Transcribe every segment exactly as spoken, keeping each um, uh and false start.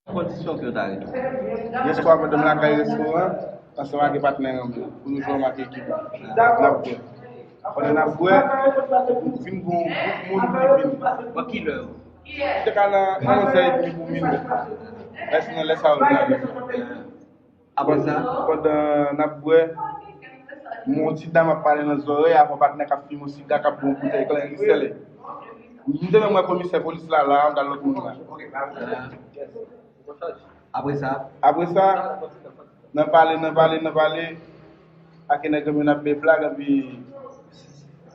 Kondisyon ke yo ta rete. Yèswa, pandan m lakay restoran, ansanm ak patnè an, pou nou jwe ak ekip la. N ap bwè. Pandan n ap bwè, vin gon gwoup moun ki vin. Bò ki lè yo? Te ka nan onz è edmi pou minwi. Lè se nan lè sa yo vin avè. Apre sa? Pandan n ap bwè, yon ti dam ap pale nan zòrèy, avè yon patnè k ap fimen yon siga, k ap bwè yon boutèy kleren sèlè. M te menm wè komisè polis la, la, anba lòt moun la. Apre sa? Apre sa, nan pale, nan pale, nan pale, ak nèg yo menm ap bè blag, epi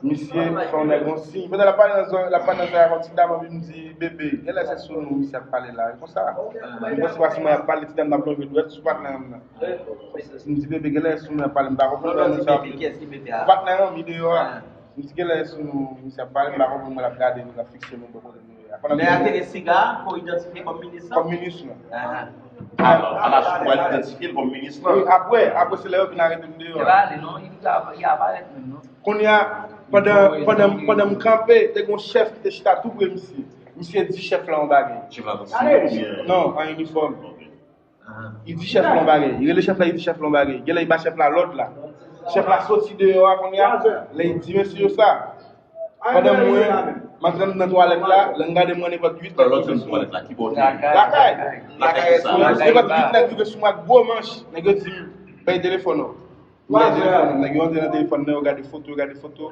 misye fè yon nèg yon siy. Pandan l ap pale nan zò, l ap pale nan zò ak yon ti dam, epi m di, "Bebe, genlè se sou nou misye ap pale la." E konsa, m panse pa sou mwen ap pale, ti dam nan plonje dwèt sou patnè m nan. M di, "Bebe, genlè se sou nou ap pale, m pa konprann." Non, non, di sa. Bebe, kiyès ki bebe a? Patnè m, li deyò a. M di, "Genlè se sou nou misye ap pale, m pa konprann, mwen l ap gade nou, l ap fikse nou, bò kote nou ye a." Men a te gen siga pou idantifye kòm minis lan? Kòm minis lan. Ahan. Alò, ala sou pral idantifye l kòm minis lan. Wi, apre, apre se lè yo vin arete m deyò. Li pa ale non, li pa, li aparèt menm non. Kounye a, pandan, pandan, pandan m kanpe, te gen yon chèf ki te chita tou pre misye. Misye di chèf la yon bagay. Chèf la nan sivil oubyen? Non, an inifòm. Ok. Li di chèf la yon bagay. Li rele chèf la, li di chèf la yon bagay. Genlè li ba chèf la lòd la. Chèf la soti deyò a kounye a, lè li di mesye yo sa. Pandan mwen, m antre anndan twalèt la, lè m gade mwen nenpòt uit nèg. Lòt twalèt la, ki bò w te ye? Lakay. Lakay sa. Nenpòt uit nèg rive sou mwen ak gwo manch, nèg yo di m, "Bay telefòn ou." M bay telefòn ou. Nèg yo antre nan telefòn nan, yo gade foto, yo gade foto.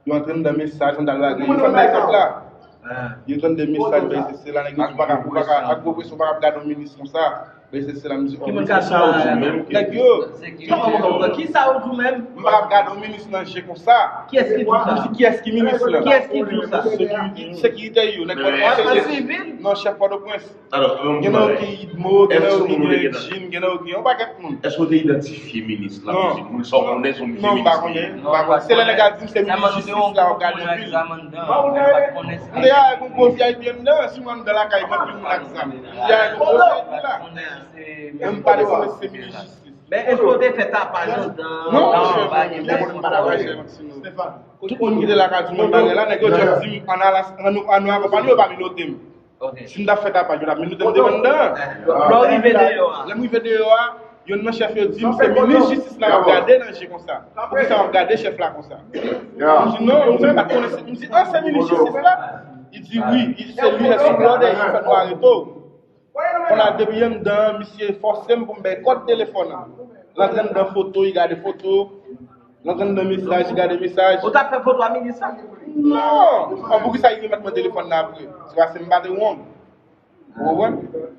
Yo antre anndan mesaj, anndan bagay. Yo fè m bay kòb la. Yo antre anndan mesaj, bay se sela, nèg yo di, "Ou pa ka, ou pa ka, ak gwo presyon, ou pa ka ap gade yon minis konsa." Bay se sela, m di, "Oh, men ki sa yo di menm?" Nèg yo. Kòman, kòman, ki sa yo di menm? M pa ka ap gade yon minis nan je konsa. Kiyès ki di sa? M di, "Kiyès ki minis la?" Kiyès ki di sa? Sekirite, sekirite yo, nèg Pòtoprens. An sivil? Non, chèf Pòtoprens. Alò, gen nan yo ki Idmo, gen nan yo ki Jean, gen nan yo ki yon pakèt moun. Èske w te idantifye minis la? Non. Moun sa w konnen se yon minis li ye? Non, m pa konnen. M pa konnen. Se lè nèg la di m se minis jistis la, w ap gade anpil. M te avèk yon gwo V I P anndan, si mwen anndan lakay mwen, anpil moun ak zam. M te avèk yon gwo V I P la. Men m pa desann se minis jistis. Men èske w te fè tapaj anndan? Non, monchè, m pa gen moun m pa tapaje, Maximo. Tout moun ki te lakay sou mwen bagay la, nèg yo just di m, "Ann al, ann nou, ann nou akonpanye yo, pa menote m." Si m t ap fè tapaj, yo t ap menote m devan anndan. Lè w rive deyò a. Lè m rive deyò a, yonn nan chèf yo di m se minis jistis la y ap gade nan je konsa. Poukisa w ap gade chèf la konsa? M di non, m di m pa t konnen se, m di, "Ah, se minis jistis la?" Li di, "Wi." Li di, "Se li, se sou lòd li fè nou arete w." Kounye a depi anndan, misye fòse m pou m bay kòd telefòn nan. L antre anndan foto, li gade foto. L antre anndan mesaj, li gade mesaj. Ou t ap fè foto a minis la? Non! An, poukisa li remèt mwen telefòn nan apre? Se paske m pa te wrong. Ou konprann?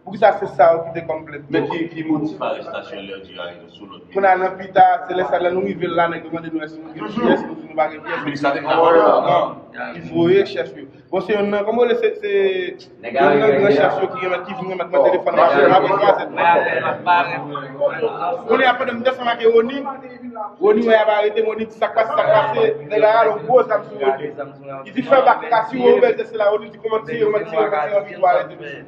Poukisa se sa yo ki te kòm plent? Men ki, ki motif arestasyon lè yo di arete sou lòd? Kounye a nan pita, se lè sa, lè nou rive la, nèg yo mande nou èske nou gen pyès, nou di nou pa gen pyès. Minis la te ka pale? Non. Li voye chèf yo. Bon, se yonn nan, kòman w rele, se, se yonn nan gran chèf yo ki remèt, ki vin remèt mwen telefòn nan apre twa zè. Kounye a pandan m te ansanm ak Rony, Rony wè y ap arete m, Rony di, "Sa k pase, sa k pase?" Nèg la rale yon gwo zam sou Rony. Li di, "Fè bak, ka tire w, bèl se la." Rony di, "Kòman tire, kòman tire, kòman tire, anvi tou arete m."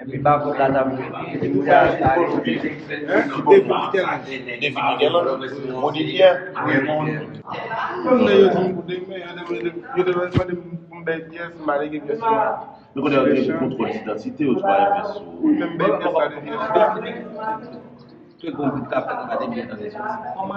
Epi ba kòb la t ap rete. Epi pou sa, sa rete. Hein? David Miguel. David Miguel. Rony Pierre. Raymond. Moun nan yo di m koute men, yo te, yo te, yo te mande m pou m bay pyès, m pa te gen pyès pou mwen. Men kounye a yo te gen pou kontwòl idantite, yo di pa gen pyès sou ou. Wi, men m bay pyès la depi. Ke gon bout k ap fèt, m pa te byen tande soti.